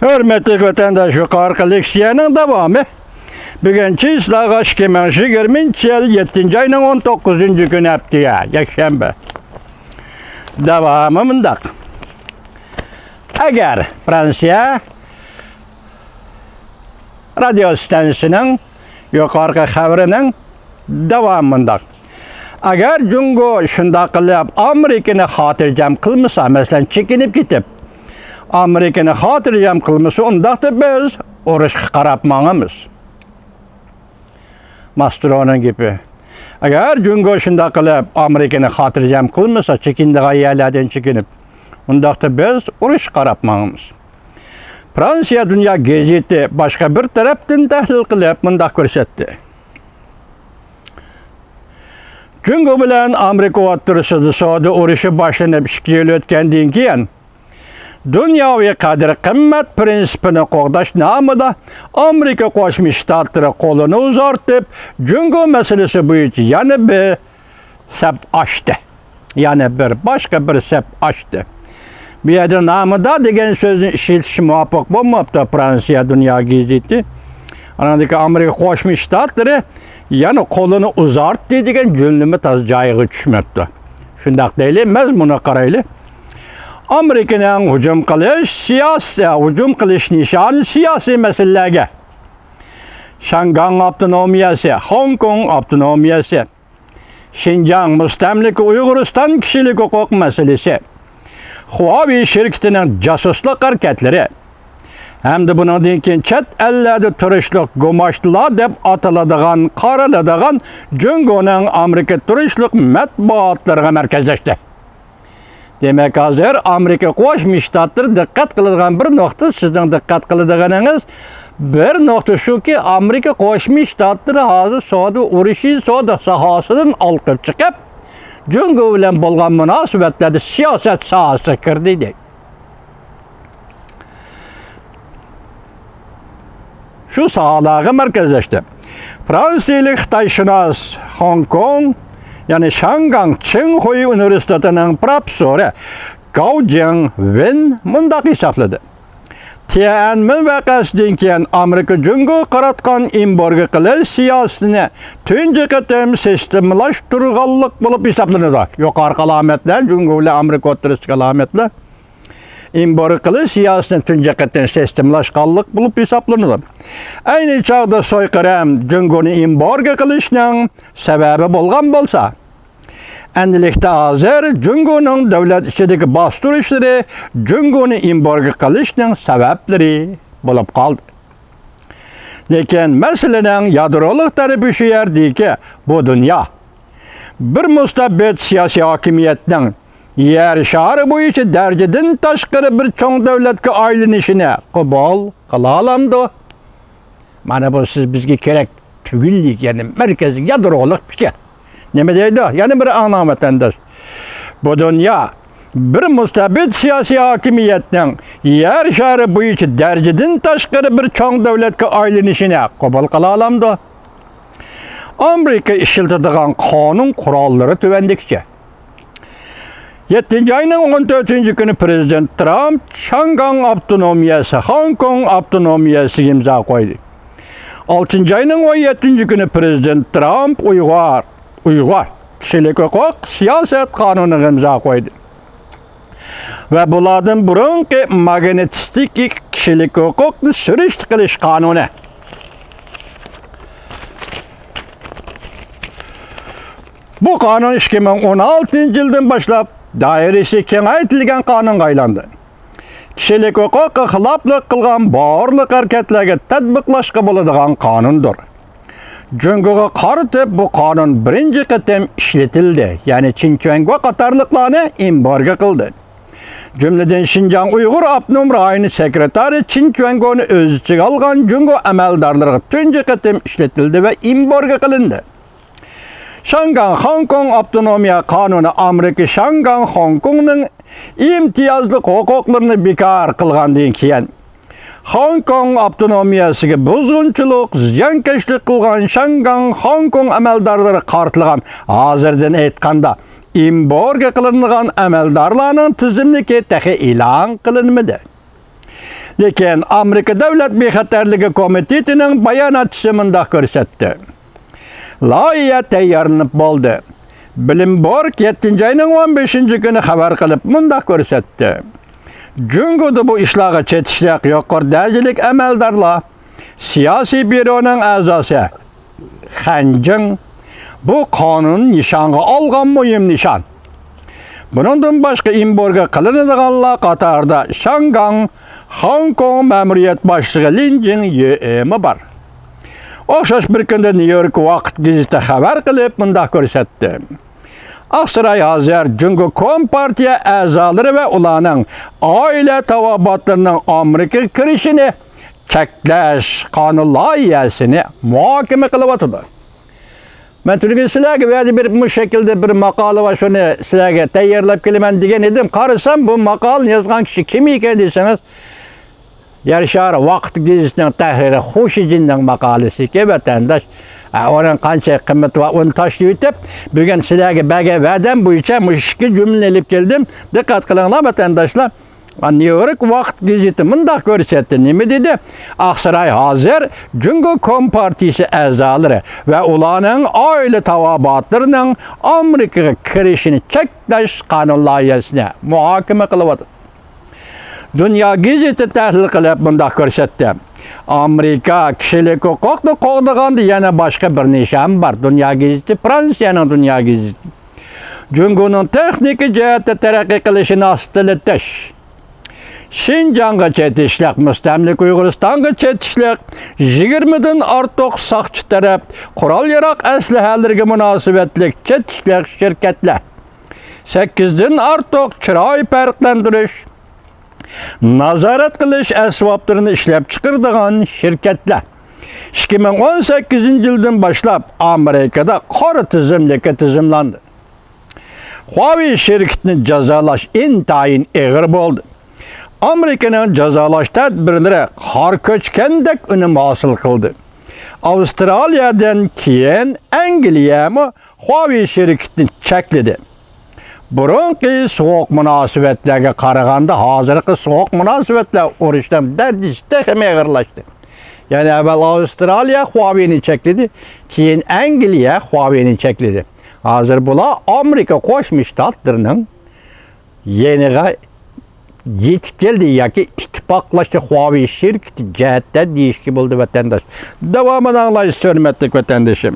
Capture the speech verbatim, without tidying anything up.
ھۆرمەتلىك ۋەتەنداش، يۇقىرىقى لېكسىيەنىڭ داۋامى. بۈگۈن چىسلاغا ئىككى مىڭ يىگىرمىنچى يىل يەتتىنچى ئاينىڭ ئون توققۇزىنچى كۈنى، ھەپتىگە يەكشەنبە. داۋامى مۇنداق. ئەگەر فرانسىيە رادىيو ئىستانسىسىنىڭ يۇقىرىقى خەۋىرىنىڭ داۋامى مۇنداق. ئەگەر جۇڭگو شۇنداق قىلىپ ئامېرىكىنى خاتىرجەم قىلمىسا، مەسىلەن، چېكىنىپ كېتىپ، ئامېرىكىنى خاتىرجەم قىلمىسا، ئۇنداقتا بىز ئۇرۇشقا قاراپ ماڭىمىز. ماسترونىڭ گېپى. ئەگەر جۇڭگو شۇنداق قىلىپ ئامېرىكىنى خاتىرجەم قىلمىسا، چېكىنىدىغان يەرلەردىن چېكىنىپ، ئۇنداقتا بىز ئۇرۇشقا قاراپ ماڭىمىز. فرانسىيە دۇنيا گېزىتى باشقا بىر تەرەپتىن تەھلىل قىلىپ مۇنداق كۆرسەتتى. جۇڭگو بىلەن ئامېرىكا ئوتتۇرىسىدا سودا ئۇرۇشى باشلىنىپ ئىككى يىل ئۆتكەندىن كېيىن، دۇنياۋى قەدىر-قىممەت پىرىنسىپىنى قوغداش نامىدا ئامېرىكا قوشما شتاتلىرى قولىنى ئۇزارتىپ، جۇڭگو مەسىلىسى بويىچە يەنە بىر سەپ ئاچتى. يەنە بىر، باشقا بىر سەپ ئاچتى. بۇ يەردە نامىدا دېگەن سۆزنى ئىشلىتىش مۇۋاپىق بولماپتۇ، فرانسىيە دۇنيا گېزىتى. ئانىڭدىكى ئامېرىكا قوشما شتاتلىرى يەنە قولىنى ئۇزارتتى دېگەن جۈملىمۇ تازا جايىغا چۈشمەپتۇ. شۇنداق دەيلى، مەزمۇنغا قارايلى. ئامېرىكىنىڭ ھۇجۇم قىلىش سىياسىتى، ھۇجۇم قىلىش نىشانى سىياسىي مەسىلىلەرگە، شياڭگاڭ ئاپتونومىيەسى، خوڭكوڭ ئاپتونومىيەسى، شىنجاڭ، مۇستەملىكە ئۇيغۇرىستان كىشىلىك ھوقۇق مەسىلىسى، خۇاۋېي شىركىتىنىڭ جاسۇسلۇق ھەرىكەتلىرى ھەمدە بۇنىڭدىن كېيىن چەت ئەللەردە تۇرۇشلۇق گۇماشتىلار دەپ ئاتىلىدىغان، قارىلىدىغان جۇڭگونىڭ ئامېرىكا تۇرۇشلۇق مەتبۇئاتلىرىغا مەركەزلەشتى. دېمەك، ھازىر ئامېرىكا قوشما شتاتلىرى دىققەت قىلىدىغان بىر نۇقتا، سىزنىڭ دىققەت قىلىدىغىنىڭىز بىر نۇقتا شۇكى، ئامېرىكا قوشما شتاتلىرى ھازىر سودا ئۇرۇشى، سودا ساھەسىدىن ئالقىپ چىقىپ، جۇڭگو بىلەن بولغان مۇناسىۋەتلەردە سىياسەت ساھەسىگە كىردى، دەيدۇ. شۇ ساھەلەرگە مەركەزلەشتى. فرانسىيىلىك خىتايشۇناس، خوڭكوڭ، يەنى شياڭگاڭ چىڭخۇي ئۇنىۋېرسىتېتىنىڭ پروفېسسورى گاۋ جىڭۋېن مۇنداق ھېسابلىدى. تيەنئەنمېن ۋەقەسىدىن كېيىن ئامېرىكا جۇڭگوغا قاراتقان ئېمبارگو قىلىش سىياسىتىنى تۇنجى قېتىم سىستېمىلاشتۇرغانلىق بولۇپ ھېسابلىنىدۇ. يۇقىرىقى ئالامەتلەر، جۇڭگو بىلەن ئامېرىكا ئوتتۇرىسىدىكى ئالامەتلەر. ئېمبارگو قىلىش سىياسىتىنى تۇنجى قېتىم سىستېمىلاشقانلىق بولۇپ ھېسابلىنىدۇ. ئەينى چاغدا سويقىرەم جۇڭگونى ئېمبارگو قىلىشنىڭ سەۋەبى بولغان بولسا، ئەمدىلىكتە ھازىر جۇڭگونىڭ دۆلەت ئىچىدىكى باستۇرۇشلىرى جۇڭگونى ئېمبارگو قىلىشنىڭ سەۋەبلىرى بولۇپ قالدى. لېكىن مەسىلىنىڭ يادرولۇق تەرىپى شۇ يەردىكى، بۇ دۇنيا بىر مۇستەبىت سىياسىي ھاكىمىيەتنىڭ يەر شارى بويىچە دەرىجىدىن تاشقىرى بىر چوڭ دۆلەتكە ئايلىنىشىنى قوبۇل قىلالامدۇ؟ مانا بۇ سىز بىزگە كېرەك تۈگۈل، يەنى مەركەزلىك يادرولۇق پىكىر. نېمە دەيدۇ؟ يەنە بىر ئاڭلاڭ، ۋەتەنداش. بۇ دۇنيا بىر مۇستەبىت سىياسىي ھاكىمىيەتنىڭ يەر شارى بويىچە دەرىجىدىن تاشقىرى بىر چوڭ دۆلەتكە ئايلىنىشىنى قوبۇل قىلالامدۇ؟ ئامېرىكا ئىشلىتىدىغان قانۇن قوراللىرى تۆۋەندىكىچە. يەتتىنچى ئاينىڭ ئون تۆتىنچى كۈنى پىرېزىدېنت ترامپ شياڭگاڭ ئاپتونومىيەسى، خوڭكوڭ ئاپتونومىيەسىگە ئىمزا قويدى. ئالتىنچى ئاينىڭ ئون يەتتىنچى كۈنى پىرېزىدېنت ترامپ ئۇيغۇر، ئۇيغۇر كىشىلىك ھوقۇق سىياسەت قانۇنىغا ئىمزا قويدى. ۋە بۇلاردىن بۇرۇنقى ماگنىتسكىي كىشىلىك ھوقۇقنى سۈرۈشتە قىلىش قانۇنى. بۇ قانۇن ئىككى مىڭ ئون ئالتىنچى يىلدىن باشلاپ دائىرىسى كېڭەيتىلگەن قانۇنغا ئايلاندى. كىشىلىك ھوقۇققا خىلاپلىق قىلغان بارلىق ھەرىكەتلەرگە تەتبىقلاشقا بولىدىغان قانۇندۇر. جۇڭگوغا قارىتىپ بۇ قانۇن بىرىنچى قېتىم ئىشلىتىلدى، يەنى چىن چۈەنگو قاتارلىقلارنى ئېمبارگو قىلدى. جۈملىدىن شىنجاڭ ئۇيغۇر ئاپتونوم رايونى سېكرېتارى چىن چۈەنگونى ئۆز ئىچىگە ئالغان جۇڭگو ئەمەلدارلىرىغا تۇنجى قېتىم ئىشلىتىلدى ۋە ئېمبارگو قىلىندى. شياڭگاڭ خوڭكوڭ ئاپتونومىيە قانۇنى ئامېرىكا شياڭگاڭ خوڭكوڭنىڭ ئىمتىيازلىق ھوقۇقلىرىنى بىكار قىلغاندىن كېيىن، خوڭكوڭ ئاپتونومىيەسىگە بۇزغۇنچىلىق، زىيانكەشلىك قىلغان شياڭگاڭ خوڭكوڭ ئەمەلدارلىرىغا قارىتىلغان، ھازىردىن ئېيتقاندا، ئېمبارگو قىلىنغان ئەمەلدارلارنىڭ تىزىملىكى تېخى ئېلان قىلىنمىدى. لېكىن ئامېرىكا دۆلەت بىخەتەرلىكى كومىتېتىنىڭ باياناتچىسى مۇنداق كۆرسەتتى: لايىھە تەييارلىنىپ بولدى. بلومبېرگ يەتتىنچى ئاينىڭ ئون بەشىنچى كۈنى خەۋەر قىلىپ مۇنداق كۆرسەتتى: جۇڭگودا بۇ ئىشلارغا چېتىشلىق يۇقىرى دەرىجىلىك ئەمەلدارلار، سىياسىي بيۇرونىڭ ئەزاسى خەنجىڭ بۇ قانۇن نىشانغا ئالغان مۇھىم نىشان. بۇنىڭدىن باشقا ئېمبارگو قىلىنىدىغانلار قاتارىدا شياڭگاڭ، خوڭكوڭ مەمۇرىيەت باشلىقى لىن جىڭيېمۇ بار. ئوخشاش بىر كۈندە نيۇ يورك ۋاقىت گېزىتى خەۋەر قىلىپ مۇنداق كۆرسەتتى: ئاقساراي ھازىر جۇڭگو كومپارتىيە ئەزالىرى ۋە ئۇلارنىڭ ئائىلە تاۋابىئاتلىرىنىڭ ئامېرىكىغا كىرىشىنى چەكلەش قانۇن لايىھەسىنى مۇھاكىمە قىلىۋاتىدۇ. مەن تۈنۈگۈن سىلەرگە ۋەدە بېرىپ، مۇشۇ شەكىلدە بىر ماقالە بار، شۇنى سىلەرگە تەييارلاپ كېلىمەن دېگەن ئىدىم. قارىسام، بۇ ماقالىنى يازغان كىشى كىم ئىكەن دېسىڭىز، يەر شارى ۋاقىت گېزىتىنىڭ تەھرىرى خۇشىجىننىڭ ماقالىسى ئىكەن، ۋەتەنداش. ئە، ئۇنىڭ قانچە قىممىتى بار، ئۇنى تاشلىۋېتىپ، بۈگۈن سىلەرگە بەرگەن ۋەدەم بويىچە مۇشۇ ئىككى جۈملىنى ئېلىپ كەلدىم. دىققەت قىلىڭلار، ۋەتەنداشلار. نيۇ يورك ۋاقىت گېزىتى مۇنداق كۆرسەتتى. نېمە دېدى؟ ئاقساراي ھازىر جۇڭگو كومپارتىيىسى ئەزالىرى ۋە ئۇلارنىڭ ئائىلە تاۋابىئاتلىرىنىڭ ئامېرىكىغا كىرىشىنى چەكلەش قانۇن لايىھەسىنى مۇھاكىمە قىلىۋاتىدۇ. دۇنيا گېزىتى تەھلىل قىلىپ مۇنداق كۆرسەتتى: ئامېرىكا كىشىلىك ھوقۇقنى قوغدىغاندا يەنە باشقا بىر نىشان بار. دۇنيا گېزىتى، فرانسىيەنىڭ دۇنيا گېزىتى. جۇڭگونىڭ تېخنىكا جەھەتتە تەرەققىي قىلىشىنى ئاستىلىتىش. شىنجاڭغا چېتىشلىق، مۇستەملىكە ئۇيغۇرىستانغا چېتىشلىق يىگىرمىدىن ئارتۇق ساقچى تەرەپ قورال-ياراغ ئەسلىھەلىرىگە مۇناسىۋەتلىك چېتىشلىق شىركەتلەر، سەككىزدىن ئارتۇق چىراي پەرقلەندۈرۈش، نازارەت قىلىش ئەسۋابلىرىنى ئىشلەپچىقىرىدىغان شىركەتلەر ئىككى مىڭ ئون سەككىزىنچى يىلدىن باشلاپ ئامېرىكىدا قارا تىزىملىككە تىزىملاندى. خۇاۋېي شىركىتىنى جازالاش ئىنتايىن ئېغىر بولدى. ئامېرىكىنىڭ جازالاش تەدبىرلىرى قار كۆچكەندەك ئۈنۈم ھاسىل قىلدى. ئاۋسترالىيەدىن كېيىن ئەنگلىيەمۇ خۇاۋېي شىركىتىنى چەكلىدى. بۇرۇنقى سوغۇق مۇناسىۋەتلەرگە قارىغاندا، ھازىرقى سوغۇق مۇناسىۋەتلەر ئۇرۇشنىڭ دەرىجىسى تېخىمۇ ئېغىرلاشتى. يەنى ئەۋۋەل ئاۋسترالىيە خۇاۋېينى چەكلىدى، كېيىن ئەنگلىيە خۇاۋېينى چەكلىدى. ھازىر بۇلار ئامېرىكا قوشما شتاتلىرىنىڭ يېنىغا يېتىپ كەلدى ياكى ئىتتىپاقلاشتى خۇاۋېي شىركىتى جەھەتتە دېيىشكە بولىدۇ، ۋەتەنداش. داۋامىنى ئاڭلايسىز، ھۆرمەتلىك ۋەتەندىشىم.